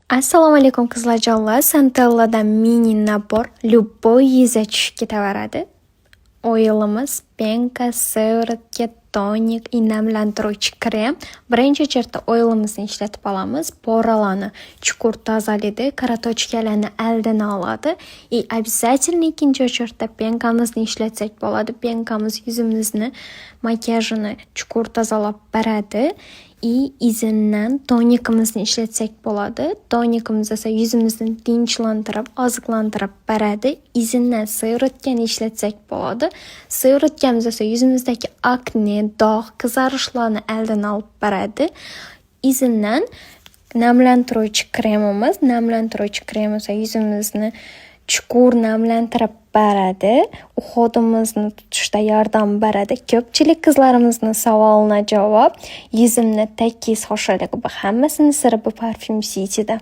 Assalomu alaykum, qizlarjonlar! Centelladan мини набор любой yuzga tushib ketaveradi. Oilimiz пенка, сыворотка, тоник и namlantiruvchi krem. Birinchi очередь oilimizni ishlatib olamiz. Пора larni chuqur tozalaydi, кора точка larni oldini oladi. И обязательно ikkinchi очередь пенка mizni ishlatsak bo'ladi. Пенка miz yuzimizni makiyajini chuqur tozalab beradi. И izidan tonikimizni ishlatsak bo'ladi. Tonikimiz esa yuzimizni tinchlantirib, oziqlantirib beradi. Izidan сыворотка ni ishlatsak bo'ladi. Сыворотка miz esa yuzimizdagi akne, dog', qizarishlarni oldini olib beradi. Izidan namlantiruvchi kremimiz. Namlantiruvchi krem esa yuzimizni chuqur namlantirib beradi. Уход imizni tutishda yordam beradi. Ko'pchilik qizlarimizni savolina javob: yuzimni tekis, hoshalik. Bu hammasini siri bu Parfum Cityda.